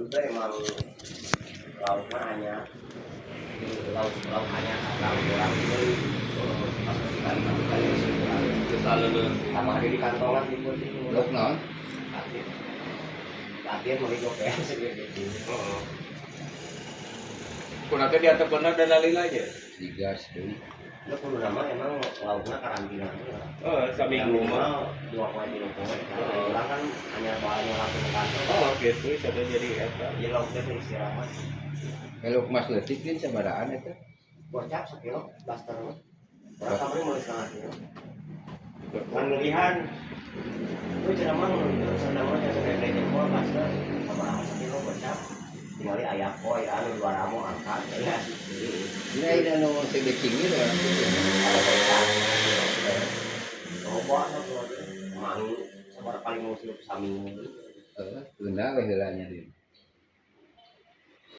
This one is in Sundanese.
Juga emang lauk mah hanya lauk lauk hanya lauk orang beli pas kali kali kali. Terus lalu Sama ada di kantongan di putih. Lauk naon? Latihan latihan mau gopean segede gitu. Heeh. Kuna teh diantep bener dan lalila aja. Digas deui. Lu kudu nama emang lauknya karantina tuh. Oh, saminggu mah. 2 poe, 3 poe. Karena orang kan hanya bahannya langsung ke kantor. Oh, gitu sampai jadi eta. Jadi lauknya tuh istirahat. Lauk mas leutik din sabaraan eta? Gocap sekilo blaster mah. Orang kamari mulai setengah kilo. Kan ngelihan itu cenah mah senang mah cenah segede jempol blaster sabaraha sekilo gocap. Tinggali aya koi anu dua ramo angkat ya. Dina ini anu segede cingir orang gitu. Ada gocap. Loba satu lagi. Mang sabaraha paling musim saminggu. Heeh, tunda we heula nya din.